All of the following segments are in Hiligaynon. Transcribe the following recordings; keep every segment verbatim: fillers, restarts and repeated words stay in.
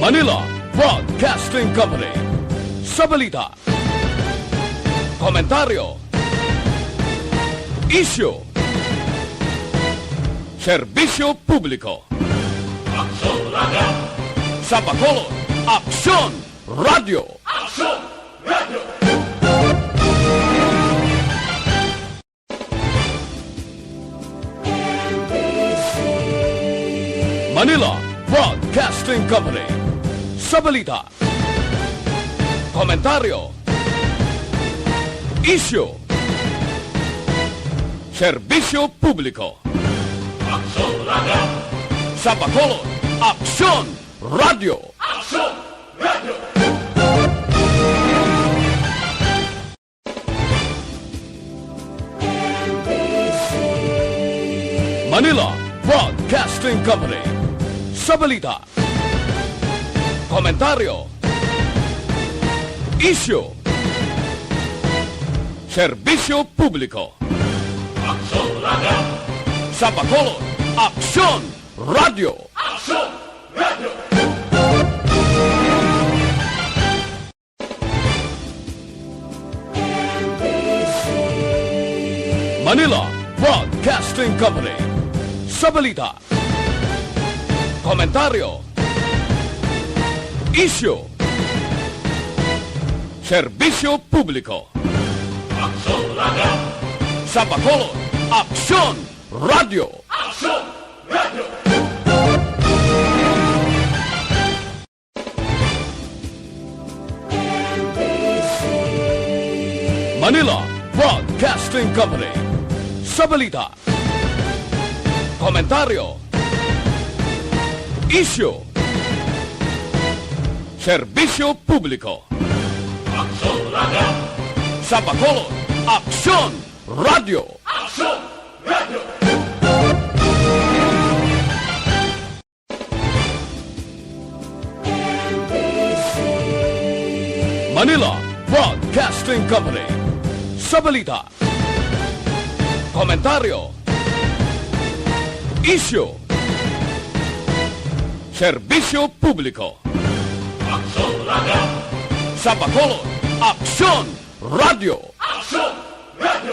Manila Broadcasting Company. Sa balita, komentaryo, isyu, serbisyo publiko. Aksyon Radio! Sa Bacolod, Aksyon Radio! Aksyon Radio! Manila Broadcasting Company. Sa balita, komentaryo, isyu, serbisyo publiko. Aksyon Radio! Sa Bacolod, Aksyon Radio! Aksyon Radio! Manila Broadcasting Company. Sa balita, komentaryo, isyu, serbisyo publiko. Aksyon Radio! Sa Bacolod, Aksyon Radio! Aksyon Radio! Manila Broadcasting Company. Sa balita, komentaryo, isyu, serbisyo publiko. Aksyon Radio! Sa Bacolod, Aksyon Radio! Aksyon Radio! Manila Broadcasting Company. Sa balita, komentaryo, isyu, serbisyo publiko. Aksyon Radio! Sa Bacolod, Aksyon Radio! Aksyon Radio! Manila Broadcasting Company. Sa balita, komentaryo, isyu, serbisyo publiko. Aksyon Radio! Sa Bacolod, Aksyon Radio! Aksyon Radio!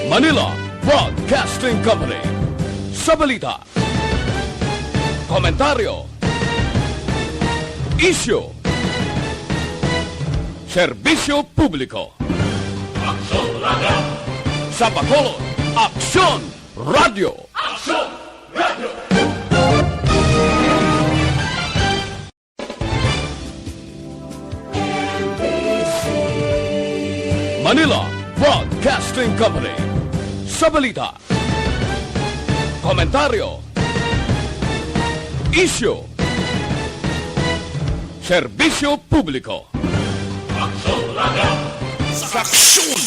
Manila Broadcasting Company. Sa balita, komentaryo, isyu, serbisyo publiko. Aksyon Radio! Sa Bacolod, Aksyon Radio! Aksyon Radio! Manila Broadcasting Company. Sa balita, komentaryo, isyu, serbisyo publiko. Aksyon Radio! Sa aksyon!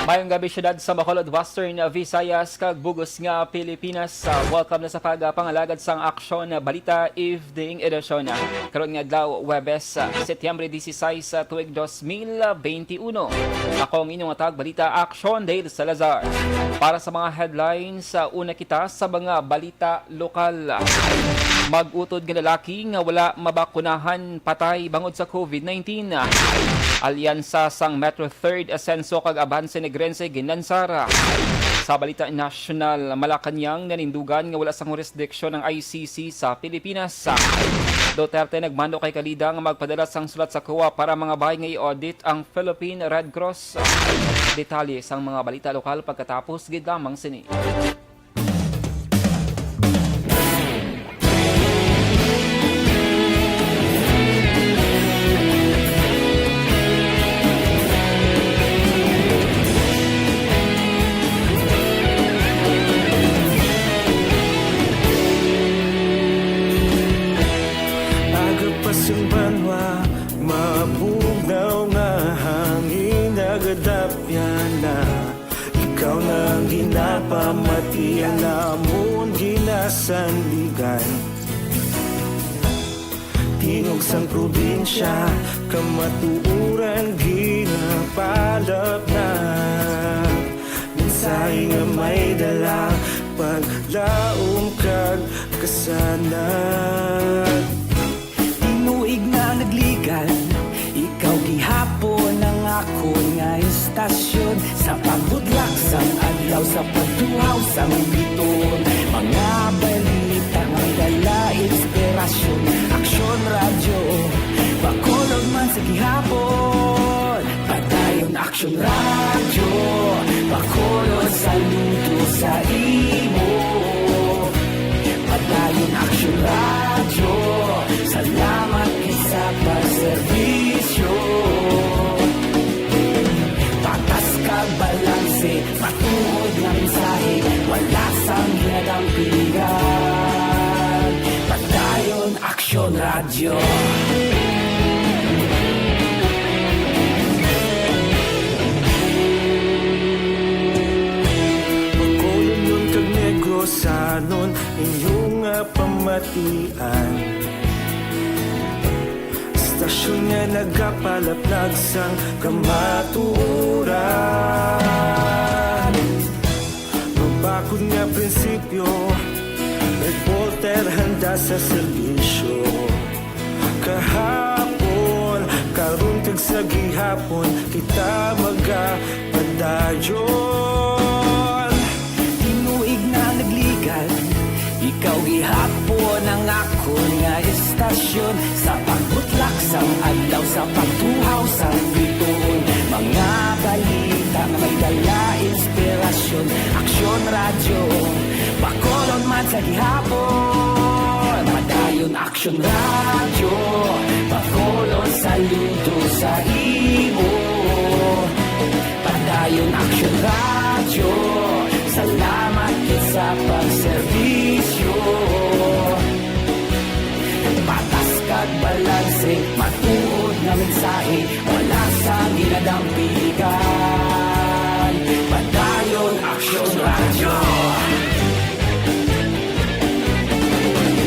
Mayong gabi, siyudad sa Bacolod, Western Visayas, kag bug-os nga Pilipinas. Ah, welcome na sa pagpangalagad sang Aksyon Balita Evening Edition. Karon nga adlaw, Huwebes, ah, Setyembre dieciséis, ah, tuig dos mil veintiuno. Ako ang inyong tagapagbalita, Aksyon Dale Salazar. Para sa mga headlines, ah, una kita sa mga balita lokal. Mag-utod nga lalaki nga wala mabakunahan patay bangod sa covid nineteen. Alyansa sang Metro Third, Asenso kag Avance Negrense ginlansar. Sa balita nasyonal, Malacañang nanindugan nga wala sang jurisdiksyon ang I C C sa Pilipinas. Duterte nagmando kay Calida nga magpadala sang sulat sa COA para mangabahin nga i-audit ang Philippine Red Cross. Detalye sang mga balita lokal pagkatapos gid lamang sini. Aga pa sing banwa, mabugnaw nga hangin nagadapyan na. Ikaw na ang ginapamati, ang amon ginasandigan. Tingog sang probinsya, kamatuoran ginapalap na. nga may dala paglaom kag kasanag. Tinuig na nagligan, ikaw gihapon ang akon nga istasyon. Sa pagbudlak sang adlaw, sa pagtuhaw sang bituon, mga balita may dala inspirasyon. Aksyon Radyo, Bacolod man sa gihapon. Padayon Aksyon Radyo, Bacolod, saludo sa imo. Padayon Aksyon Radyo, salamat gid sa pagserbisyo. Patas kag balanse, matuod nga mensahe, wala sang ginadampigan. Padayon Aksyon Radyo. Bacolodnon kag Negrosanon, inyo nga pamatian. Istasyon nga nagapalaplag sang kamatuoran. Mabakod nga prinsipyo, reporter handa sa serbisyo. Kahapon, karon kag sa gihapon, kita magapadayon. Tinuig na nagligan, ikaw gihapon ang akon nga istasyon. Sa pagbutlak sang adlaw, sa pagtuhaw sang bituon, mga balita nga may dala inspirasyon. Aksyon Radyo, Bacolod man sa gihapon. Padayon Aksyon Radyo, Bacolod, saludo sa imo. Padayon Aksyon Radyo, salamat gid sa pagserbisyo. Patas kag balanse, matuod nga mensahe, wala sang ginadampigan. Padayon Aksyon Radyo.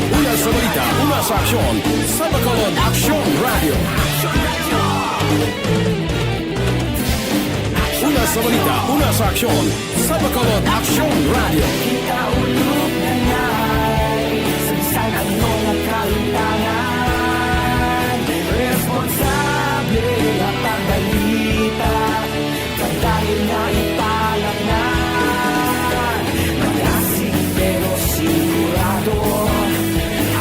Una sa balita, una sa aksyon, sa Bacolod Aksyon Radyo. Una sa balita, una sa aksyon, sa Bacolod Aksyon Radyo. Kita ulog na ngay sa bisan ano nga kahimtangan. Responsable nga pagbalita, padayon nga ipalatnan. Magasig pero sigurado,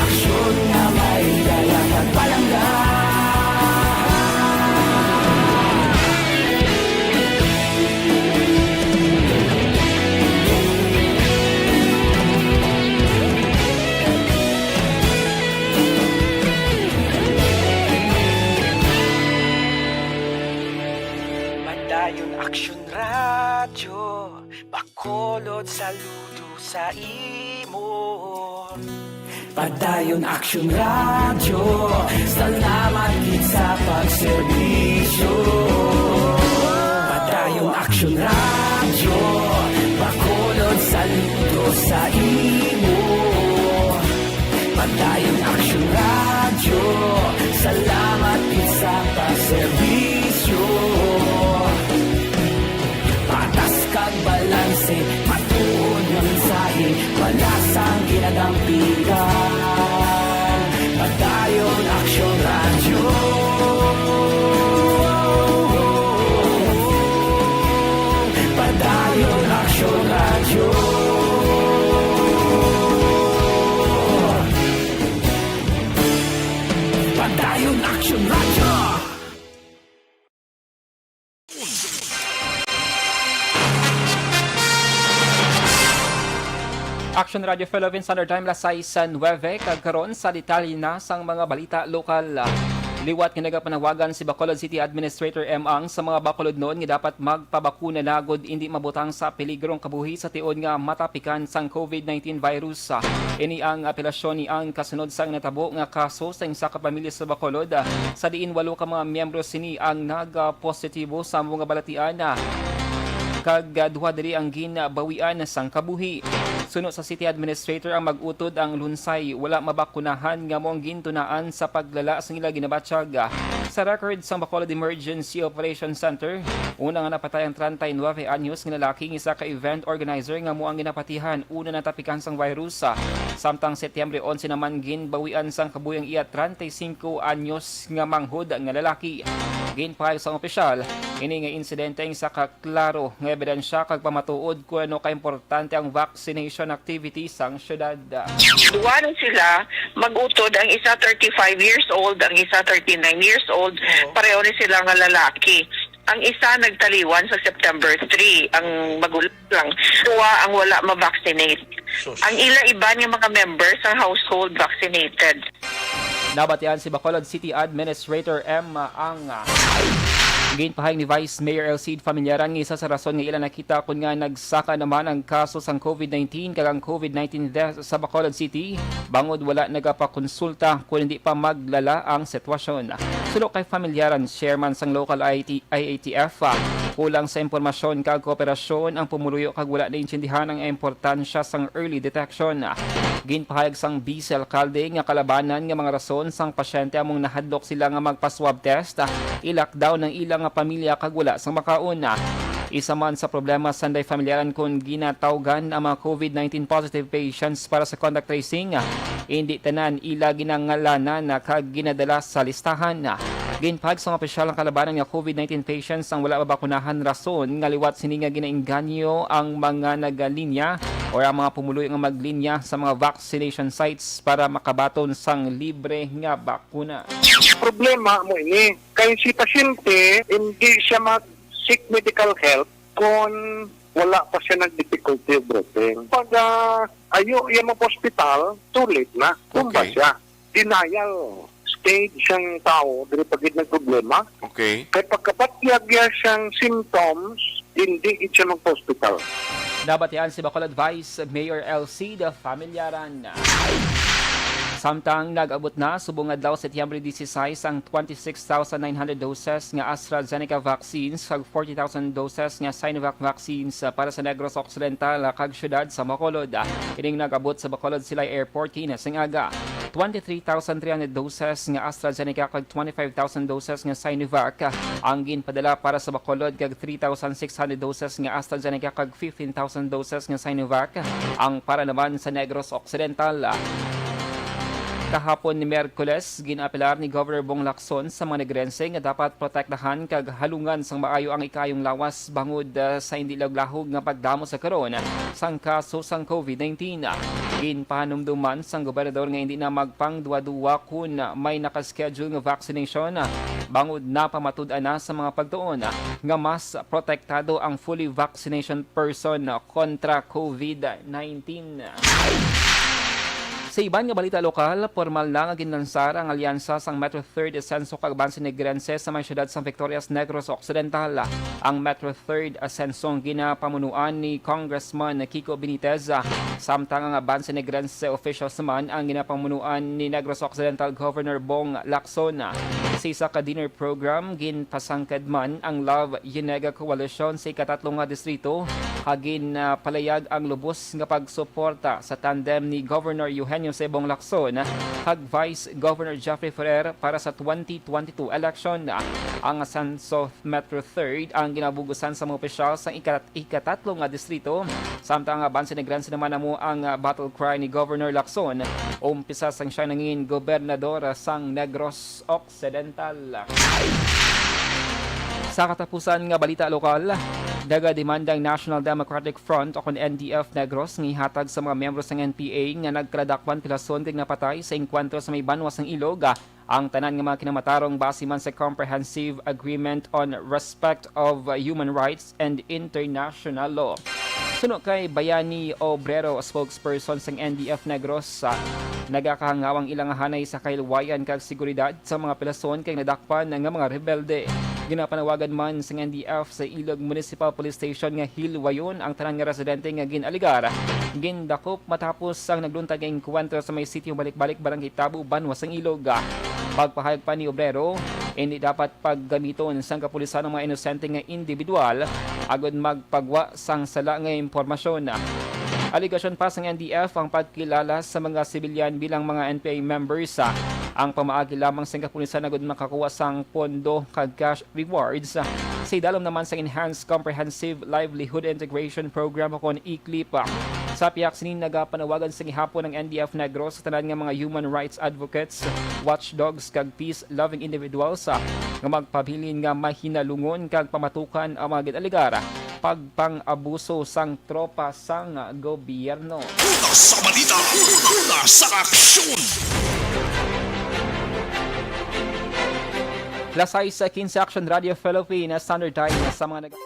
aksyon nga may dala kag palangga. Padayon Aksyon Radyo, Bacolod, saludo sa imo. Padayon Aksyon Radyo, salamat gid sa pagserbisyo. Padayon Aksyon Radyo, Bacolod, saludo sa imo. Padayon Aksyon Radyo, salamat gid sa pagserbisyo. Patas kag balanse, matuod nga mensahe, wala sang ginadampigan. Padayon Aksyon Radyo. Padayon Aksyon Radyo. Padayon Aksyon Radyo. Action Radio Philippines Standard Time, las sais nuebe, kag karon sa detalye na sang mga balita lokal. Liwat nga nagapanawagan si Bacolod City Administrator M. Ang sa mga Bacolodnon nga dapat magpabakuna na gud indi mabutang sa peligro ang kabuhi sa tion nga matapikan sang covid nineteen virus. Ini ang apelasyon ni Ang kasunod sang natabo nga kaso sa isa ka pamilya sa Bacolod, sa diin walo ka mga miyembro sini ang nag-, ah, positibo sa mga balatian, ah, kag, ah, duha diri ang ginbawian sang kabuhi. Suno sa City Administrator, ang mag-utod ang lunsay wala mabakunahan nga amo ang gintunaan sa paglala sang ila ginabatyag, ah, Sa record sang Bacolod Emergency Operation Center, una nga napatay ang treinta y nueve anyos nga lalaki nga isa ka event organizer nga amo ang ginapatihan una natapikan sang virus. Samtang Setyembre onse naman ginbawian sang kabuhi ang iya treinta y cinco anyos nga manghod nga lalaki. Ginpahayag sang opisyal, ini nga insidente ang isa ka klaro nga ebidensya kag pamatuod kon ano kaimportante ang vaccination activity sang syudad. Duwa na sila mag-utod, ang isa thirty-five years old, ang isa thirty-nine years old. Oo. Pareho ni sila nga lalaki. Ang isa nagtaliwan sa September three, ang magulang lang. Duwa ang wala ma-vaccinate. Sus. Ang ila iban nga mga member sa household vaccinated. Nabatian si Bacolod City Administrator M. Ang, ah, ginpahayag ni Vice Mayor Elcid Familiaran nga isa sa rason nga ila nakita kon nga nagsaka naman ang kaso sang covid nineteen kag ang covid nineteen death sa Bacolod City, bangod wala nagapakonsulta kon hindi pa maglala ang sitwasyon. Suno kay Familiaran, chairman sang local I A T, I A T F, ah, kulang sa impormasyon kag kooperasyon ang pumuluyo kag wala naintindihan ang importansya sang early detection. Ginpahayag sang vice alkalde nga kalabanan nga mga rason sang pasyente among nahadlok sila nga magpa-swab test, i-lockdown ang ila nga pamilya kag wala sang makaon. Isa man sa problema sanday Familiaran kon ginatawgan ang mga covid nineteen positive patients para sa contact tracing, indi tanan ila ginangalanan kag ginadala sa listahan. Ginpahayag sang opisyal ang kalabanan nga covid nineteen patients ang wala mabakunahan, rason nga liwat sini nga ginaengganyo ang mga nagalinya or ang mga pumuluyo nga maglinya sa mga vaccination sites para makabaton sang libre nga bakuna. Problema mo ini. Kay si pasyente, hindi siya mag-seek medical help kung wala pa siya nag-difficulty of breathing. Pag, ah, ayo iya mo hospital, too late na. Tumba Okay. siya. Denial stage ang tao, diri pa gid nagproblema. Okay. Kay pagkabatyag niya siyang symptoms, hindi gid siya magpa-hospital. Nabatian si Bacolod Vice Mayor Elcid Familiaran. Samtang nag-abot na subong adlaw, Setyembre dieciséis, ang twenty-six thousand nine hundred doses nga AstraZeneca vaccines kag forty thousand doses nga Sinovac vaccines, ah, para sa Negros Occidental, ah, kag siyudad sa Bacolod. Ining nag-abot sa Bacolod Silay Airport kaina sang aga. Twenty-three thousand three hundred doses nga AstraZeneca kag twenty-five thousand doses nga Sinovac ang ginpadala para sa Bacolod, kag three thousand six hundred doses nga AstraZeneca kag fifteen thousand doses nga Sinovac ang para naman sa Negros Occidental. Kahapon, Miyerkules, gin-apelar ni Governor Bong Lacson sa mga Negrense nga dapat protektahan kag halungan sang maayo ang ikaayong lawas bangod, ah, sa hindi laglahog nga pagdamo sa karon sang kaso sang covid nineteen. Ginpahanumdom man sang gobernador nga hindi na magpangduwa-duwa kon may naka-schedule nga vaccination, bangod napamatud-an na sa mga pagtuon nga mas protektado ang fully vaccination person kontra covid nineteen. Sa iban nga balita lokal, pormal na nga ginlansar ang alyansa sang Metro Third Asenso kag Banse Negrense sa may siyudad sang Victorias, Negros Occidental. Ang Metro Third Asenso ang ginapamunuan ni Congressman Kiko Benitez, samtang ang Banse Negrense officials naman ang ginapamunuan ni Negros Occidental Governor Bong Lacson. Sa isa ka dinner program, ginpasangkad man ang Love Yenega Coalition sa ikatatlo nga distrito, kag ginpalayag ang lubos nga pagsuporta sa tandem ni Governor Eugenio Cebong Lacson kag Vice Governor Jeffrey Ferrer para sa twenty twenty-two election. Ang Asenso Metro Third ang ginabugusan sa mga opisyal sa ikat-, ikatatlo nga distrito, samtang ang Banse Negrense naman amo ang, ah, battle cry ni Governor Lacson, umpisa sang siya nangin gobernador sang Negros Occidental. Sa katapusan nga balita lokal, nagademanda ang National Democratic Front o kon N D F Negros nga ihatag sa mga miyembro sang N P A nga nagkadakwan pilason kag napatay sa engkwentro sa may banwa sang Ilog, ah, ang tanan nga mga kinamatarong base man sa Comprehensive Agreement on Respect of Human Rights and International Law. Suno kay Bayani Obrero spokesperson sang N D F Negros, ah, nagakahangaw ang ila nga hanay sa kahilwayan kag seguridad sa mga pilason kay nadakpan nga mga rebelde. Ginapanawagan man sang N D F sa Ilog Municipal Police Station nga hilwayon ang tanan nga residente nga gin-alegar gindakop matapos ang nagluntad nga engkwentro sa may sitio Balik-Balik, Barangay Tabo, Banwa sang Ilog. Pagpahayag pa ni Obrero, hindi dapat paggamiton sang kapulisan ang mga inosente nga individual agod magpagwa sang sala nga impormasyon. Alegasyon pa sang N D F ang pagkilala sa mga sibilyan bilang mga N P A members, ah, Ang pamaagi lamang sing kapulisan agud makakuha sang pondo kag cash rewards sa idalom naman sang Enhanced Comprehensive Livelihood Integration Program o kon E-CLIP. Sa pihak sini, nagapanawagan sa gihapon ang N D F Negros sa tanan nga mga human rights advocates, watchdogs, kag peace-loving individuals, ah, nga magpabilin nga mahinalungon kag pamatukan ang mga gin-alegar pagpang-abuso sang tropa sang gobyerno. Una sa balita, una sa aksyon. Las sais quince, Action Radio Philippines Standard Time sa mga nag-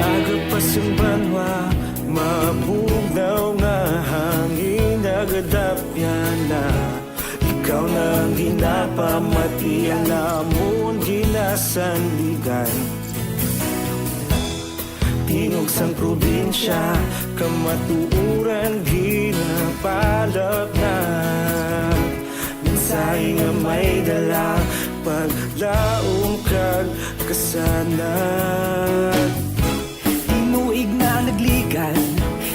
Aga pa sang banwa, mabugnaw nga hangin, nagadapyan na. Ikaw na ang ginapamati, ang amon ginasandigan. Tingog sang probinsya, kamatuoran ginapalapnag. Mensahe nga may dala, paglaom kag kasanag. Tinuig na nagligan,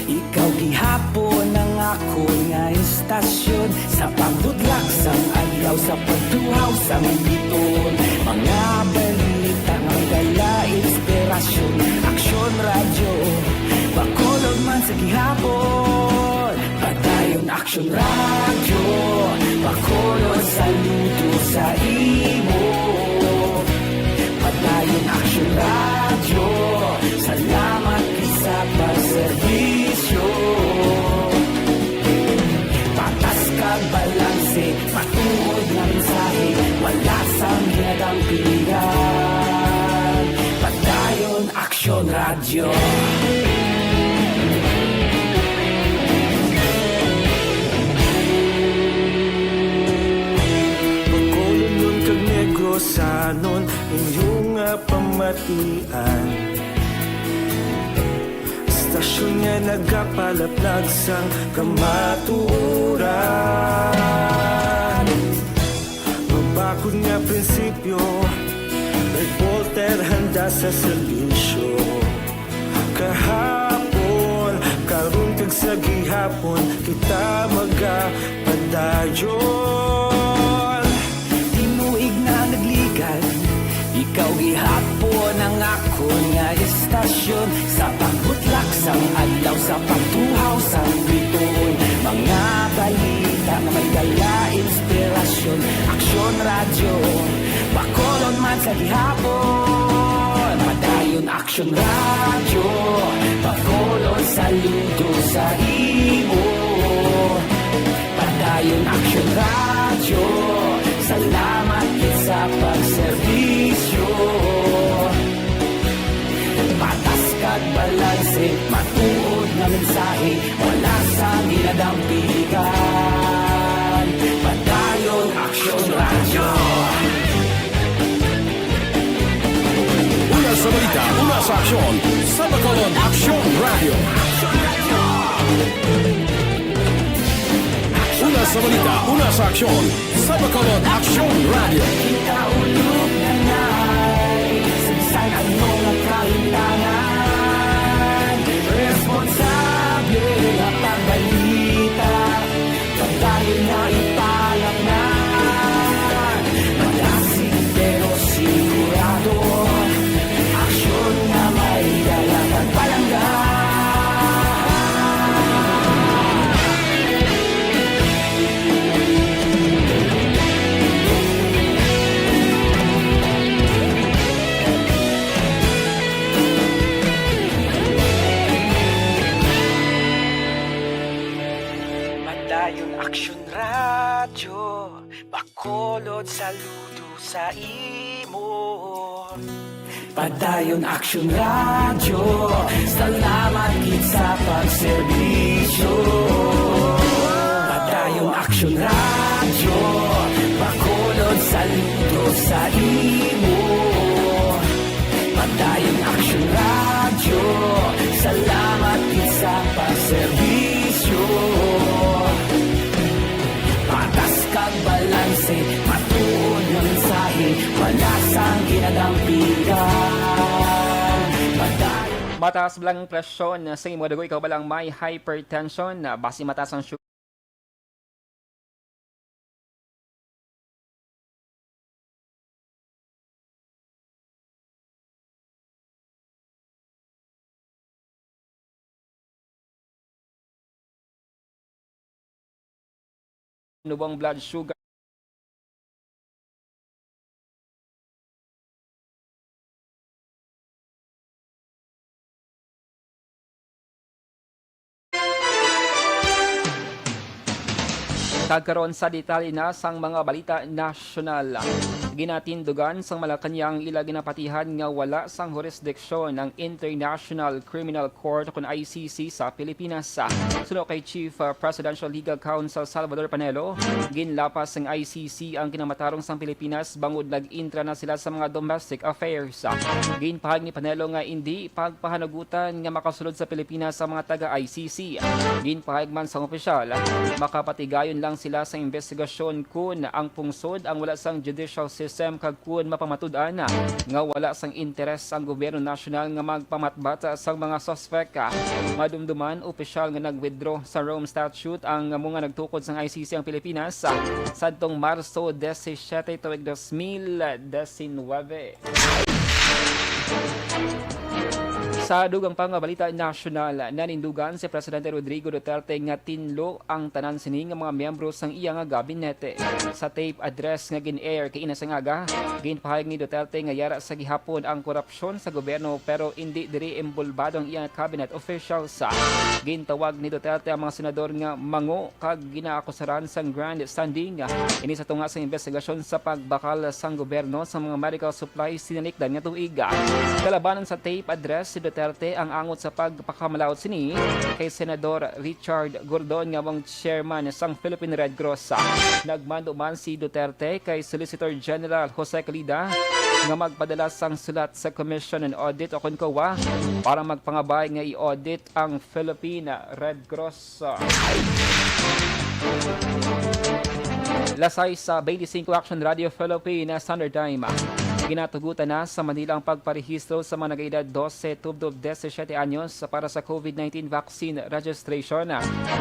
ikaw gihapon ang akon nga istasyon. Sa pagbudlak sang adlaw, sa pagtuhaw sang biton, mga balita nga dala inspirasyon. Aksyon Radyo, Bacolod man sa gihapon. Padayon Aksyon Radyo, Bacolod, saludo sa imo. Padayon Aksyon Radyo, salamat gid sa pagserbisyo. Patas kag balanse, matuod nga mensahe, wala sang ginadampigan. Padayon Aksyon Radyo. Bacolodnon kag Negrosanon, inyo nga pam- matian. Istasyon nga nagapalaplag sang kamatuoran. Mabakod nga prinsipyo, reporter handa sa serbisyo. Kahapon, karon kag sa gihapon, kita magapadayon. Tinuig na nagligad, ikaw gihapon ang akon nga istasyon. Sa pagbutlak sang adlaw, sa pagtuhaw sang bituon, mga balita nga may dala inspirasyon. Aksyon Radyo, Bacolod man sa gihapon. Padayon Aksyon Radyo, Bacolod, saludo sa imo. Padayon Aksyon Radyo, salamat gid sa pagserbisyo. Patas kag balanse, matuod nga mensahe, wala sang ginadampigan. Padayon Aksyon Radyo. Una sa balita, una sa aksyon, sa Bacolod Aksyon Radyo. Una sa balita, una sa aksyon, sa Bacolod Aksyon Radyo. Kita ulog na ngay, sa bisan ano nga kahintangan, responsable nga pagbalita. Padayon nga ipalaknag, madasig pero sigurado, aksyon nga may dala kag palangga. Padayon Aksyon Radyo, Bacolod, saludo sa imo. Padayon Aksyon Radyo, salamat gid sa pagserbisyo. Padayon Aksyon Radyo, Bacolod, saludo sa imo. Padayon Aksyon Radyo, salamat gid sa pagserbisyo. Patas kag balanse, matuod nga mensahe, wala sang ginadampigan. Padayon. Mataas bala ang presyon sa imong dugo, ikaw bala may hypertension, basi mataas ang sugar. Nubong blood sugar. Kag karon sa detalye na sang mga balita nasyonal. Ginatindugan sang Malacañang ang ila ginapatihan nga wala sang jurisdiction ang International Criminal Court, kun I C C, sa Pilipinas. Suno kay Chief, uh, Presidential Legal Counsel Salvador Panelo, ginlapas sang I C C ang kinamatarong sang Pilipinas bangod nag-intra na sila sa mga domestic affairs. Ginpahayag ni Panelo nga indi pagpahanugutan nga makasulod sa Pilipinas ang mga taga I C C. Ginpahayag man sang opisyal, makapatigayon lang sila sa investigasyon kon ang pungsod ang wala sang judicial system kag kon mapamatud-an nga wala sang interes ang gobyerno nasyonal nga magpamatbat sang mga suspek. Madumduman, opisyal nga nag-withdraw sa Rome Statute ang amo nga nagtukod sang I C C ang Pilipinas sadtong Marso disisiete tuig dos mil disinwebe. Sa dugang pa nga balita nasyonal, nanindugan si Presidente Rodrigo Duterte nga tinlo ang tanan sini nga mga miyembro sang iya nga gabinete. Sa tape address nga gin-air kaina sang aga, ginpahayag ni Duterte nga yara sa gihapon ang korupsyon sa gobyerno, pero indi diri imbulbado ang iya cabinet officials. Gintawag ni Duterte ang mga senador nga mango kag ginaakusaran sang grandstanding. Ini sa tunga sa investigasyon sa pagbakal sang gobyerno sa mga medical supplies sinalikdan nga tuig. Kalabanan sa tape address, si Duterte Duterte ang angot sa pagpakamalaut sini kay Senador Richard Gordon nga mong chairman sang Philippine Red Cross. Nagmando man si Duterte kay Solicitor General Jose Calida nga magpadala sang sulat sa Commission on Audit o kon COA para magpangabay nga i-audit ang Philippine Red Cross. Lasay sa twenty-five Action Radio Philippine Standard Time. Ginatugutan na sa Manila ang pagparehistro sa mga nag-edad dose tubtob disisiete anyos para sa COVID nineteen vaccine registration.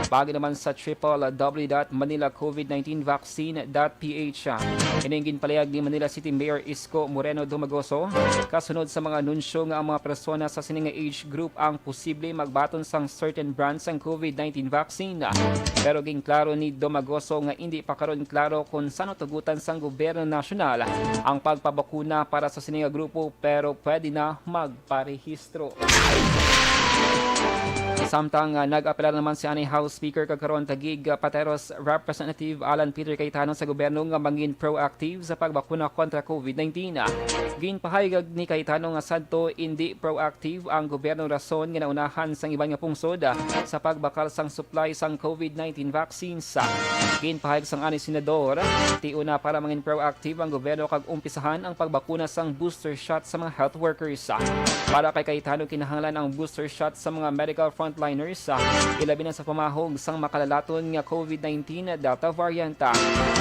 Paagi naman sa triple W dot manila covid nineteen vaccine dot P H. Ining ginpalihag ni Manila City Mayor Isko Moreno Dumagoso, kasunod sa mga anunsyo nga ang mga persona sa sini nga age group ang posible magbaton sang certain brand sang COVID nineteen vaccine. Pero ginklaro ni Dumagoso nga indi pa karon klaro kung san-o tugutan sang gobyerno nasyonal ang pagpabakuna para sa sini nga grupo, pero pwede na magparehistro. Samtang, ah, nag-apela naman si anay House Speaker kag karon Taguig, ah, Pateros Representative Alan Peter Cayetano sa gobyerno nga mangin proactive sa pagbakuna kontra COVID nineteen. Ginpahayag ni Cayetano nga sadto indi proactive ang gobyerno, rason nga naunahan sang iban nga pungsod, ah, sa pagbakal sang supply sang COVID nineteen vaccines. Ginpahayag sang anay senador, tion na para mangin proactive ang gobyerno kag umpisahan ang pagbakuna sang booster shot sa mga health workers. Para kay Cayetano, kinahanglan ang booster shot sa mga medical frontliners, ilabi na sa pamahog sang makalalaton nga COVID nineteen Delta variant.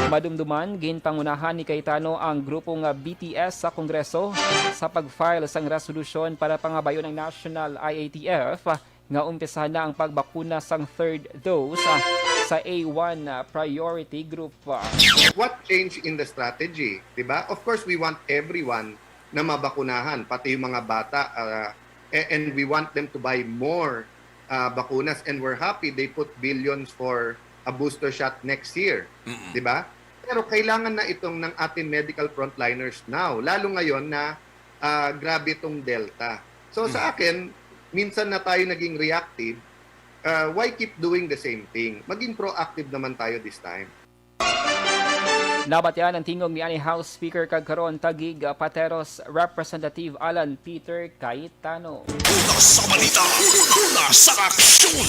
Madumduman, ginpangunahan ni Cayetano ang grupo nga B T S sa Kongreso sa pag-file sang resolusyon para pangabayon ang National I A T F nga umpisahan na ang pagbakuna sang third dose, ah, sa A one, ah, priority group. What change in the strategy, di ba? Of course, we want everyone na mabakunahan, pati yung mga bata, ah, a-, and we want them to buy more, ah, bakunas, and we're happy they put billions for a booster shot next year, Mm-mm. di ba? Pero kailangan na itong ng ating medical frontliners now, lalo ngayon na, ah, grabe itong Delta. So, sa Mm. akin, minsan na tayo naging reactive, ah, why keep doing the same thing? Maging proactive naman tayo this time. Nabatian ang tingog ni anay House Speaker kag karon Taguig, ah, Pateros Representative Alan Peter Cayetano. Una sa balita, una sa aksyon.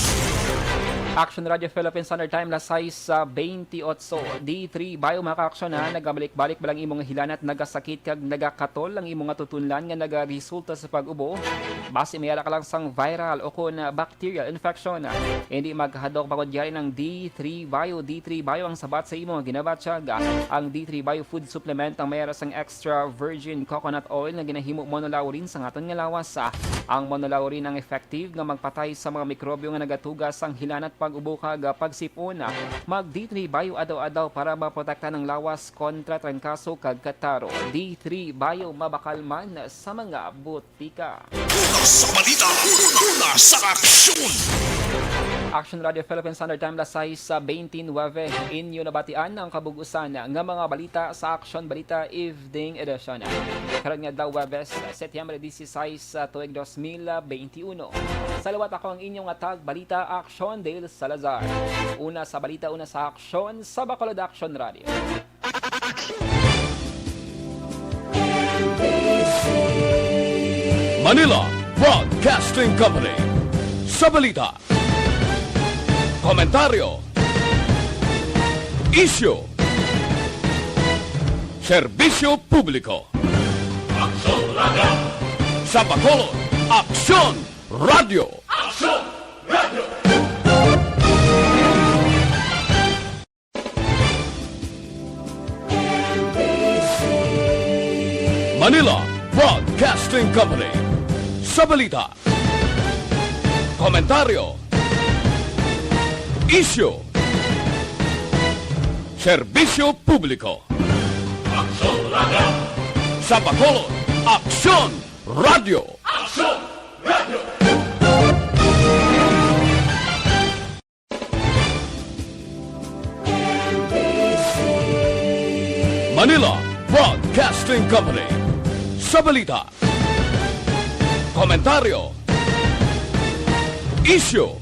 Action Radio Philippines Standard Time, las sais sa twenty-eight. D three Bio, mga ka-aksyon, ha, nagabalik-balik ba lang imong hilanat, nagasakit kag nagakatol ang imong nga tutunlan nga nagaresulta sa pag-ubo? Basi may ara ka lang sang viral o kon, ah, bacterial infection. Hindi magkahadlok bangod yari ang D three Bio. D three Bio ang sabat sa imo nga ginabatyag. Ang D three Bio Food Supplement ang may ara sang extra virgin coconut oil nga ginahimo monolaurin sa aton nga lawas. Ang monolaurin ang effective nga magpatay sa mga mikrobyo nga nagatuga sang hilanat, pag-ubo kag pagsipon. Mag D three Bio adlaw-adlaw para maprotektahan ang lawas kontra trangkaso kag kataro. D three Bio, mabakal man sa mga butika. Una sa balita, una sa aksyon. Action Radio Philippines Standard Time, las sais sa twenty-nine. Inyo nabatian ang kabug-usan nga mga balita sa Action Balita Evening Edition. Karon nga adlaw, Huwebes, Setyembre dieciséis, sa tuig dos mil veintiuno. Sa liwat, ako ang inyong atag balita, Action Dale Salazar. Una sa balita, una sa aksyon, sa Bacolod Action Radio. Manila Broadcasting Company. Sa balita, komentaryo, isyu, serbisyo publiko. Aksyon Radio. Sa Bacolod, Aksyon Radio. Aksyon Radio. Manila Broadcasting Company. Sa balita, komentaryo, isyu, serbisyo publiko. Aksyon Radio. Sa Bacolod, Aksyon Radio. Aksyon Radio. Manila Broadcasting Company. Sa balita, komentaryo, isyu,